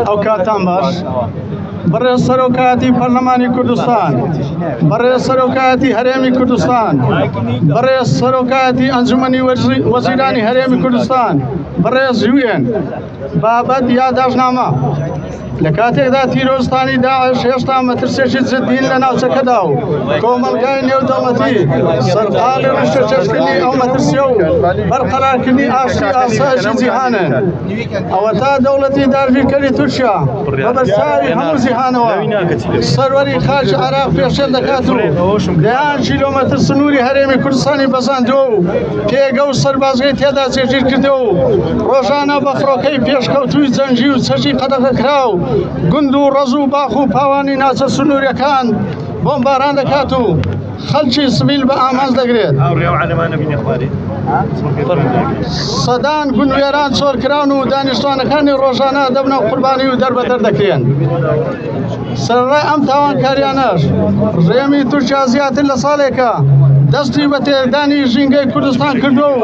ئەو کاتان باش بەڕێز سەرۆکایەتی پەرلەمانی کوردستان بەڕێز سەرۆکایەتی هەرێمی کوردستان بەڕێز سەرۆکایەتی ئەنجومەنی وەزیرانی هەرێمی کوردستان بەڕێز یوئێن بابەت یاداشتنامە لە کاتێکدا تیرۆرستانی داعش هێشتا مەترسێکی جددین لە ناوچەکەدا و کۆمەڵگای نێودەوڵەتی سەرقاڵی ڕیشەکێشکردنی ئەو مەترسیە و بەرقەرارکردنی ئاشتی ئاسایشی جیهانن ئەوەتا دەوڵەتی داگیرکەری تورکیا بە بەرچاوی هەموو جیهانەوە سەروەری خاکی عێراق پێشێل دەکات و دەیان کیلۆمەتر سنووری هەرێمی کوردستانی بەزاندووە و پێگە و سەربازگەی تێدا جێگیر کردووە و ڕۆژانە بە فڕۆکەی پێشکەوتووی جەنگی و چەکی قەدەغەکراو گوند و ڕەز و باخ و پاوانی ناوچە سنووریەکان بۆمباران دەکات و خەڵکی سڤیل بە ئامانج دەگرێت. سەدان گوند وێران چۆڵکراون و دانیشتوانەکانی ڕۆژانە دەبنە قوربانی و دەربەدەر دەکرێن. سەرەڕای ئەم تاوانکاریانەش ڕژێمی تورکیا زیاتر لە ساڵێکە دەستی بە تێکدانی ژینگەی کوردستان کردووە و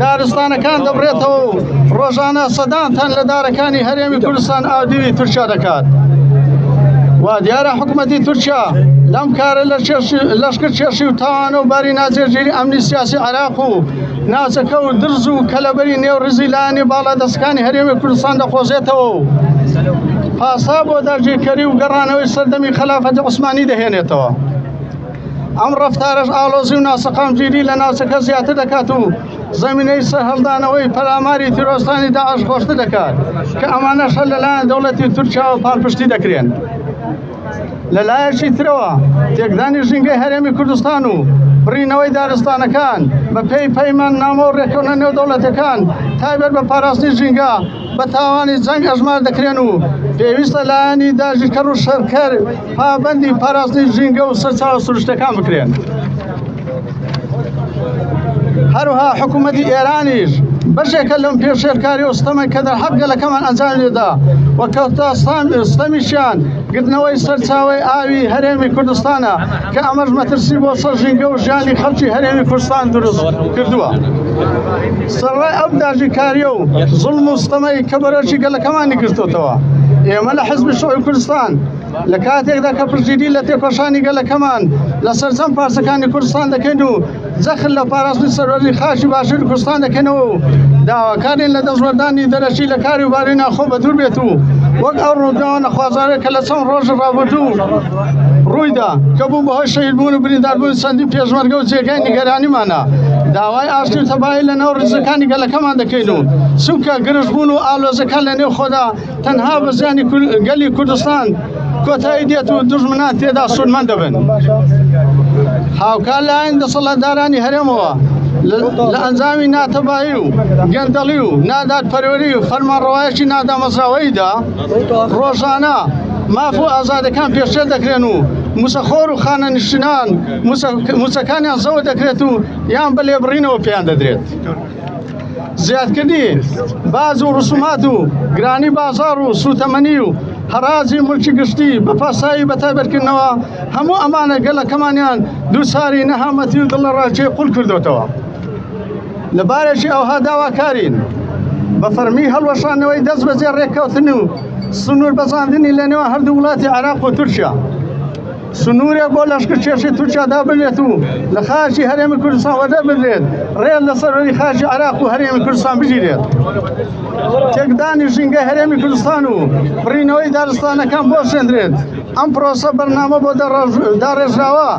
دارستانەکان دەبڕێتەوە و ڕۆژانە سەدان تەن لە دارەکانی هەرێمی کوردستان ئاودیوی تورکیا دەکات. وا دیارە حکوومەتی تورکیا لەم کارە لە لەشکر کێشی و تاوانە و باری ناجێگیری ئەمنی سیاسی عێراق و ناوچەکە و درز و کەلەبەری نێو ڕیزی لایەنی باڵادەستەکانی هەرێمی کوردستان دەقۆزێتەوە و پاسا بۆ داگیرکەری و گەڕانەوەی سەردەمی خەلافەتی عوسمانی دەهێنێتەوە. ئەم ڕەفتارەش ئاڵۆزی و ناسەقامگیری لە ناوچەکە زیاتر دەکات و زەمینەی سەرهەڵدانەوەی پەلاماری تیرۆرستانی داعش خۆشتر دەکات کە ئەمانەش هەر لەلایەن دەوڵەتی تورکیاوە پاڵپشتی دەکرێن. لە لایەکی ترەوە تێکدانی ژینگەی هەرێمی کوردستان و بڕینەوەی دارستانەکان بە پێی پەیماننامە و ڕێککەوتنە نێودەوڵەتیەکان تایبەت بە پاراستنی ژینگە بە تاوانی جەنگ ئەژمار دەکرێن و پێویستە لایەنی داگیرکەر و شەرکەر پابەندی پاراستنی ژینگە و سەرچاوە سروشتەکان بکرێن. هەروها حکوومەتی ئێرانیش بەشێکە لەم پێشێلکاری و ستەمە کە دەرحەق گەلەکەمان ئەنجام دەدا و کەوتە ستەمیشیان گرتنەوەی سەرچاوەی ئاوی هەرێمی کوردستانە کە ئەمەش مەترسی بۆ سەر ژینگە و ژیانی خەڵکی هەرێمی کوردستان دروست کردووە. سەرەڕای ئەو داگیرکاریە و زوڵم و ستەمەی کە بەرۆکی گەلەکەمانی گرتۆتەوە، ئێمە لە حزبی شیوعی کوردستان لە کاتێکدا کە پشتگیری لە تێکۆشانی گەلەکەمان لە سەرجەم پارچەکانی کوردستان دەکەین و جەخت لە پاراستنی سەروەری خاکی باشووری کوردستان دەکەینەوە و داواکارین لە دەستوەردانی دەرەکی لە کاری و باری ناخۆ بەدوور بێت و وەک ئەو ڕووداوە نەخوازراوەی کە لە چەند ڕۆژی ڕابردوو ڕوویدا کە بوو بەهۆی شەهیدبوون و برینداربوونی چەندین پێشمەرگە و جێگای نیگەرانیمانە داوای ئاشتی و تەبایی لە ناو ڕیزەکانی گەلەکەمان دەکەین و چونکە گرژبوون و ئالۆزەکان لە نێو خۆدا تەنها بە زیانی گەلی کوردستان کۆتایی دێت و دوژمنان تێدا سوودمەند دەبن. هاوکات لایەن دەسەڵاتدارانی هەرێمەوە لە ئەنجامی ناتەبایی و گەندەڵی و نادادپەروەری و فەرمانڕەوایەکی نادامەزراوەییدا ڕۆژانە ماف و ئازادەکان پێشێل دەکرێن و موچەخۆر و خانەنشینان موچەکانیان زەوت دەکرێت و یان بە لێبڕینەوە پێیان دەدرێت. زیادکردنی باج و ڕسومات و گرانی بازاڕ و سوتەمەنی و هەڕاجی ملکی گشتی بە پاساوی بەتایبەتکردنەوە هەموو ئەمانە گەلەکەمانیان دووچاری نەهامەتی و دڵەڕاوکێ قوڵ کردۆتەوە. لە بارێکی ئەوها داواکارین بە فەرمی هەڵوەشاندنەوەی دەست بەجێ ڕێککەوتن و سنوور بەزاندنی لە نێوان هەردوو وڵاتی عێراق و تورکیا. سنوورێک بۆ لەشکرکێشی تورکیا دابنرێت و لە خاکی هەرێمی کوردستان وەدەربنرێت، ڕێز لە سەروەری خاکی عێراق و هەرێمی کوردستان بگیرێت. تێکدانی ژینگەی هەرێمی کوردستان و بڕینەوەی دارستانەکان بوەستێندرێت. ئەم پرۆسە بەرنامە بۆ داڕێژراوە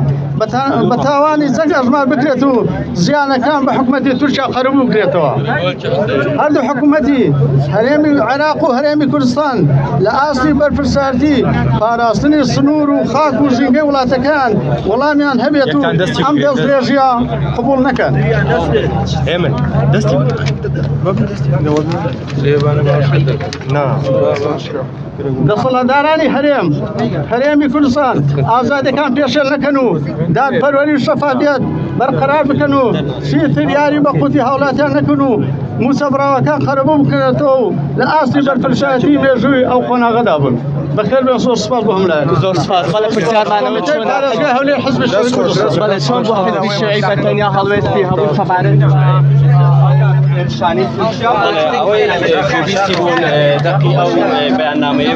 بە تاوانی جەنگ ئەژمار بکرێت و زیانەکان بە حکومەتی تورکیا قەرەبوو بکرێتەوە. هەردوو حکومەتی هەرێمی عێراق و هەرێمی کوردستان لە ئاستی بەرپرسیارتی پاراستنی سنوور و خاک و ژینگەی وڵاتەکەیان وەڵامیان هەبێت و ئەم دەستدرێژییە قبوڵ نەکەن. دەسەڵاتدارانی هەرێم هەرێمی کوردستان ئازادەکان پێشێل نەکەن و دادپەروەری و شەفافیەت بەرقەرار بکەن و چیتر یاری بە قوتی هاوڵاتیان نەکەن و مووچە بڕاوەکان قەرەبوو بکرێتەوە و لە ئاستی بەرپرسایەتی مێژووی ئەو قۆناغەدا بن. بەخێر بێن زۆر سپاس بۆ هەموو لایەک. زۆر سپاس بەڵێ پرسیارمان ئەمە چۆن پارێزگای هەولێر حزب شیوعی کوردستان. بەڵێ چۆن بۆ حزبی شیوعی بە تەنیا هەڵوێستی هەبوو سەبارەت بە هێرشانەی تورکیا؟ بەڵێ، ئەوەی گوێبیستی بوون دەقی ئەو بەیاننامەیە.